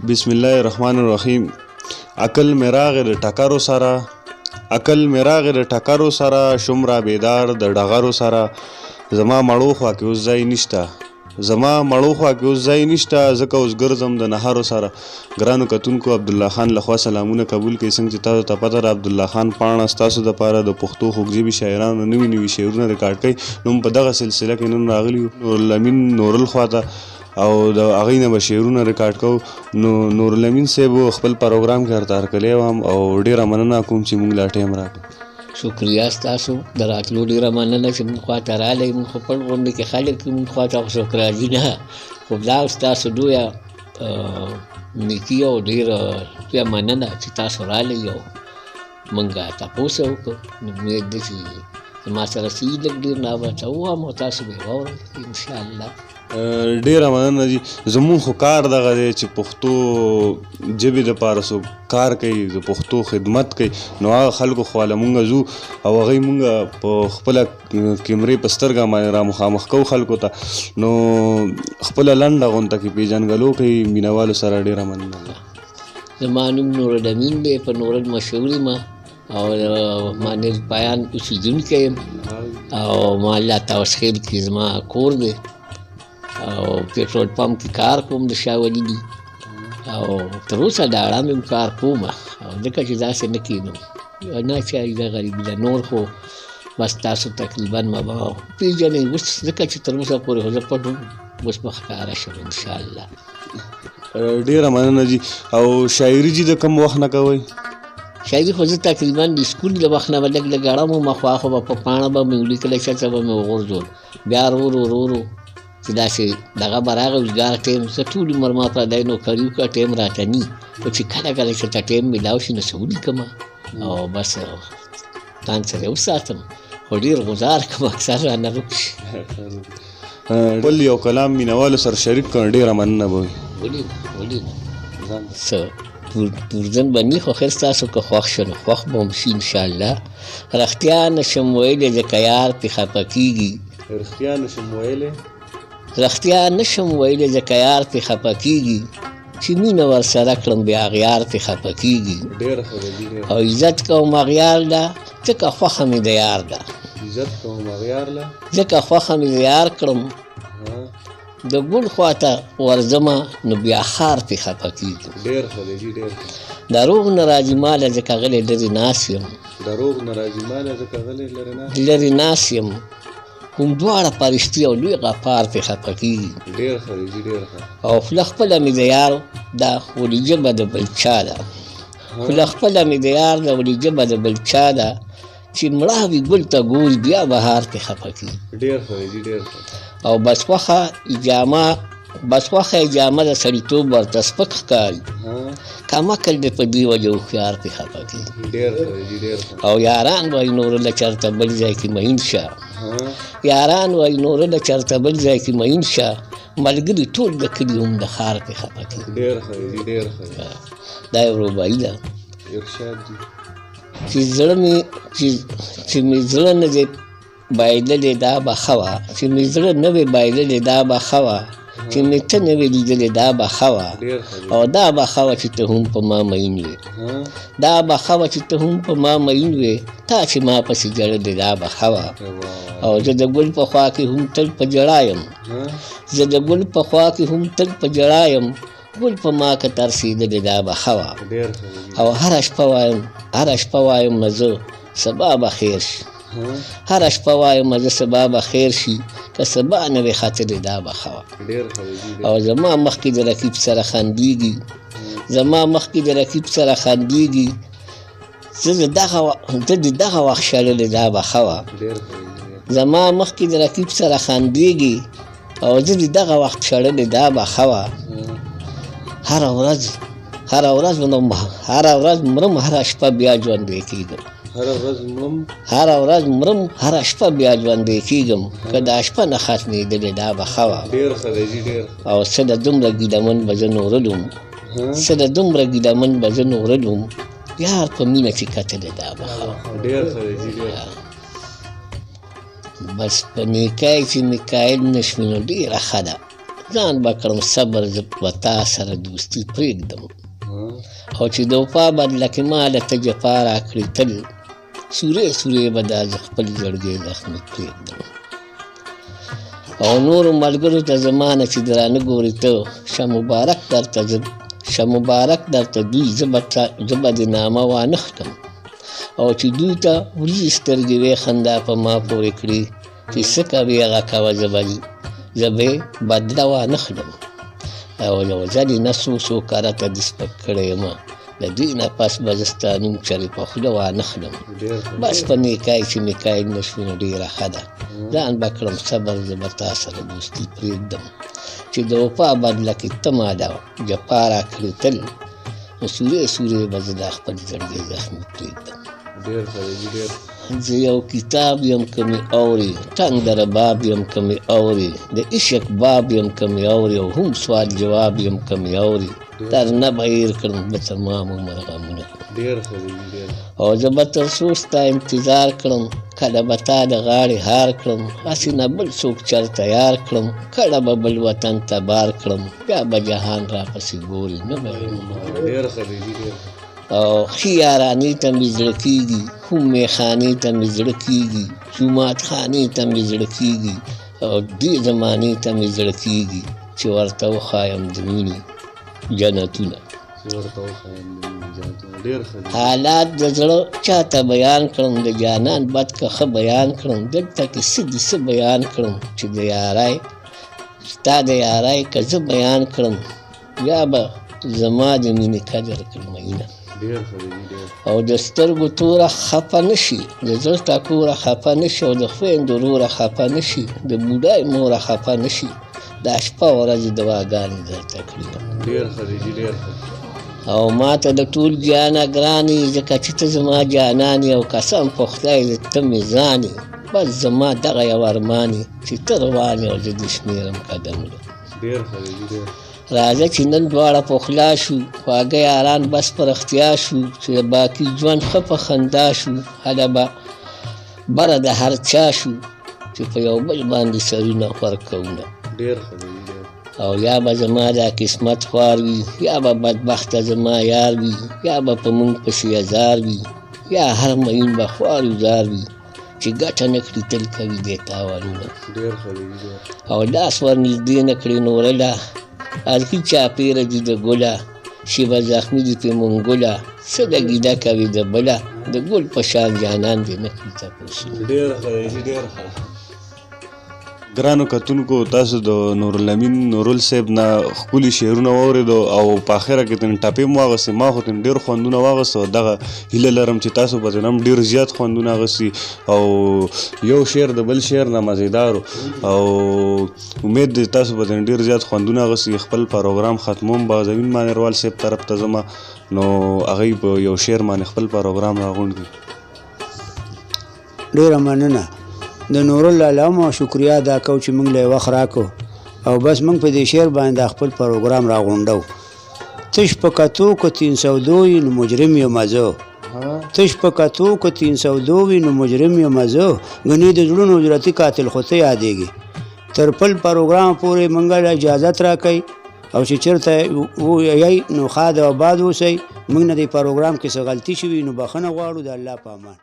بسم الله الرحمن الرحیم. عقل مې راغی د ټکرو سره، عقل مې راغی د ټکرو سره، شوم را بیدار د ډغرو سره. زما مړو خوا کې اوس ځای نشته، زما مړو خوا کې اوس ځای نشته، ځکه اوس ګرځم د نهرو سره. ګرانو کتونکو، عبدالله خان لخوا سلامونه قبول کړئ. څنګه چې تاسو ته پته ده، عبدالله خان پاڼه ستاسو دپاره د پښتو خوږ شاعرانو نوي نوي شعرونه ریکارډ کوي. نو په دغه سلسله کې نن راغلي یو نورالامین نورل خواته او د هغې نه به شعرونه ریکارډ کوو. نو نورالامین صاحب خپل پروګرام کې ورته هرکلی وم او ډېره مننه کوم چې موږ لا ټایم راکړ. شکریه ستاسو د راتلو، ډېره مننه چې موږ خواته راغلی. موږ خو پټ غونډې کې خلک یو، موږ خواته خو څوک راځي نه، خو دا ستاسو لویه نیکي او ډېره لویه مننه چې تاسو راغلی او موږ تپوس یې وکړو. نو امید دی چې زما سره څه لږ ډېر نه ورته ووایم او تاسو به یې واورئ انشاءالله. ډېره مننه جي. زموږ خو کار دغه دی چې پښتو ژبې دپاره څوک کار کوي، د پښتو خدمت کوي، نو هغه خلکو خواله مونږ ځو او هغوی مونږ په خپله کیمرې په سترګه باندې را مخامخ کوو خلکو ته. نو خپله لنډه غونته کې پېژندګلو کوي مینهوالو سره. ډېره مننه. زما نوم نورالامین دی، په نورل مشهور یم او مانیل پایان اوسېدونکی یم او محله طاوسخېل کې زما کور دی او پټرول پمپ کې کار کوم د شاه ولي دي او تر اوسه د اړم هم کار کوم او ځکه چې داسې نه کېنم نه چې دا غریبي ده. نور خو بس تاسو تقریبا ما به پېژنئ اوس، ځکه چې تر اوسه پورې خو زه پټ وم، اوس به ښکاره شم انشاءالله. ډېره مننه جي. او شاعري جي د کوم وخت نه کوئ؟ شاعري خو زه تقریبا د سکول د وخت نه به لږ لږ اړم وم، خو به په پاڼه به مې ولیکله، چېرته به مې وغورځول، بیا ورو ورو ورو چې داسې دغه به راغی وزګار ټایم. زه ټول عمر ما پردی نوکري وکړه، ټایم راته نی، خو چې کله کله چې ته ټایم میلاو شي نو څه ولیکم او بس ځان سره یې وساتم، خو ډېر غوزار کوم، اکثر رانه ورک شي. بل یو کلام مینهوالو سره شریک کړه، ډېره مننه به وي. ولې ولې څه تورزن به نی، خو خیر ستاسو که خوښ شو نو خوښ به هم شي انشاءالله. رښتیا نه شم ویلی ځکه یار پرې خفه کېږي. رښتیا نه شم ویلی، رښتیا نه شم ویلی ځکه یار پرې خفه کېږي، چې مینه ورسره کړم بیا اغیار پرې خفه کېږي. ډېره ښه ده جي. او عزت کوم اغیار له ځکه خوښه مې د یار ده. عزت کوم اغیار له ځکه خوښه مې د یار کړم، د ګل خواته ورځمه نو بیا ښار پرې خفه کېږي. ډېر ښه دی جي، ډېر ښه. دروغ نه راځي ماله ځکه غلی لرې ناست یم. دروغ نه راځي ماله ځکه غلی لرې ناست لرې ناست یم، هم دواړه پرشتي او لوی غفار پرې خفه کېږي. ډېر ښه دی جي، ډېر ښه. او خوله خپله مې د یار ده ولي ژبه د بل چا ده. خوله خپله مې د یار ده ولي ژبه د بل چا ده، چې مړاوي ګل ته ګوري بیا بهار پرې خفه کېږي. ډېر ښه دی جي، ډېر ښه. او بس خوښه جامه، بس خوښه جامه د سړیتوب ورته سپک ښکاري، کم عقل دی په دې وجه هوښیار پرې خفه کېږي. ډېر ښه دی جي، ډېر ښه. او یاران وایي نور له چېرته بل ځای کې مئین شه، یاران وایي نور له چېرته بل ځای کې مئین شه، ملګري ټول د کلي هم د ښار پرې خفه کېږي. ډېر ښه دی جي، ډېر ښه دی. دا یو رباعي ده. ارشاد جي. چې زړه مې چې مې زړه نه دی بایللی دا به ښه وه، چې مې زړه نه وی بایللی دا به ښه وه، چې مې ته نه وې لیدلې دا به ښه وه، او دا به ښه وه چې ته هم په ما مئین وې، دا به ښه وه چې ته هم په ما مئین وې، تا چې ما پسې ژړلې دا به ښه وه. او زه د ګل په خوا کې هم تل په ژړا یم، زه د ګل په خوا کې هم تل په ژړا یم، ګل په ما که ترسېدلې دا به ښه وه. او هره شپه وایم، هره شپه وایم زه سبا به خیر شي، هره شپه وایم زه سبا به خیر شي، که سبا نه وي ختلې دا به ښه وه. او زما مخکې د رقیب سره خندېږي، زما مخکې د رقیب سره خندېږي، زه د دغه وخت شړلې دا به ښه وه. زما مخکې د رقیب سره خندېږي او زه د دغه وخت شړلې دا به ښه وه. هره ورځ، هره ورځ مرم، هره ورځ مرم، هره شپه بیا ژوندی کېږم. هره ورځ مرم، هره ورځ مرم، هره شپه بیا ژوندی کېږم، که دا شپه نه ختمېدلې دا به ښه وه. ډېر ښه دی جي، ډېر ښه. او څه د دومره ګیلهمن به زه نورل وم، څه د دومره ګیلهمن به زه نورل وم، یار په مینه چې کتلې دا به ښه وه. ډېر ښه دی جي، ډېر ښه. بس په نیکۍ چې مې قایل نه شوې نو ډېره ښه ده. ځان به کړم صبر، زه به تا سره دوستي پرېږدم. او چې د وفا بدله کې ما له ته جفا راکړې تل، سورې سورې به دا زه خپل زړګی زخمي پرېږدم. او نورو ملګرو ته زما نه چې درانه ګورې ته، شه مبارک درته شه مبارک درته دوی، زه به د نامه وانه خلم. او چې دوی ته وریځې سترګې وې خندا په ما پورې کړې، چې څه کوې هغه کوه، زه به یې بدله وانه خلم. او یو ځلې نه څو څو کرته دې سپک کړی یم، د دې نه پس به زه ستا نوم چېرې په خوله وانه خلم. بس په نیکای چې مې قایل نه شو نو ډېره ښه ده، ځان به کړم صبر، زه به تا سره دوستي پرېږدم. چې د وفا بدله کې ته ما له جفا راکړې تل، نو سورې سورې به زه دا خپل زړګی زخمي پرېږدم. ډېر ښه دی، ډېر. زه یو کتاب یم که مې اورې، ټنګ د رباب یم که مې اورې، د عشق باب یم که مې اورې، او هم سوال جواب یم که مې اورې، تر نه به هېر کړم به تمام عمر غمونه. ډېر ښه دی، ډېر. او زه به تر څو ستا انتظار کړم، کله به تا د غاړې هار کړم، هسې نه بل څوک چېرته یار کړم، کله به بل وطن ته بار کړم، بیا به جهان راپسې ګوري نه به یم. ډېر ښه دی، ډېر. او ښې یارانې ته مې زړه کېږي، هم میخانې ته مې زړه کېږي، جومات خانې ته مې زړه کېږي، او دې زمانې ته مې زړه کېږي چې ورته وښایم د مینې جنتونه. حالات د زړه چاته بیان کړم، د جانان بد که ښه بیان کړم، دلته کې څه دي څه بیان کړم، چې د یارای ستا د یارای که زه بیان کړم، بیا به زما د مینې قدر کړم مینه. او د سترګو توره خفه نه شي، د زړه ټکوره خفه نه شي، او د خویندو وروره خفه نه شي، د بوډۍ موره خفه نه شي، دا شپه ورځ دعاګانې درته کړي. ډېر ښه دی، ډېر ښه. او ما ته د ټول جانه ګران یې، ځکه چې ته زما جانان یې، او قسم په خدای ته مې ځان یې، بس زما دغه یو ارمان یې چې ته روان یې او زه دې شمېرم قدمونه. ډېر ښه دی، ډېر. راځه چې نن دواړه پخلا شو، خواږه یاران بس په رښتیا شو، چې د باقي ژوند ښه په خندا شو، هله به بره د هر چا شو، چې په یو بل باندې سرونه ورکوونه. ډېر ښه دی، ډېر. او یا به زما دا قسمت خوار وي، یا به بدبخته زما یار وي، یا به په موږ پسې ازار وي، یا هر میین به خوار وزار وي، چې ګټه نه کړي تل کوي دې تاوانونه. ډېر ښه دی، ډېر. او لاس ورنږدې نه کړي نورله، ارخي چاپېره دي د ګله، شیبه زخمي دي پرې منګوله، څه د ګیله کوي د بله، د ګل په شان جانان دې نه کړي تپوسونه. ډېر ښه دی، ډېر ښه. ګرانو کتونکو، تاسو د نورالامین نورل صاحب نه ښکلي شعرونه واورېدو او په اخره کې ترې ټپې هم واغوستې. ما خو ترې ډېر خوندونه واغوستو، دغه هیله لرم چې تاسو به ترې هم ډېر زیات خوندونه اخیستي، او یو شعر د بل شعر نه مزیدار او امید دی تاسو به ترې ډېر زیات خوندونه اخیستي. خپل پروګرام ختموم به زمین مانروال صاحب طرف ته ځم، نو هغوی په یو شعر باندې خپل پروګرام راغونډ کړي. ډېره مننه د نورل لالا هم شکریه ادا کوو چې موږ له یې وخت راکړو، او بس موږ په دې شعر باندې دا خپل پروګرام راغونډو. تش په کتو که 302 وي نو مجرم یم زه، تش په کتو که 302 وي نو مجرم یم زه، ګنې د زړونو اجرتي قاتل خو ته یادېږي. تر خپل پروګرام پورې موږ له اجازت راکوئ، او چې چېرته یئ نو ښاد او آباد اوسئ. موږ نه دې پروګرام کې څه غلطي شوي نو بخښنه غواړو. د الله په امان.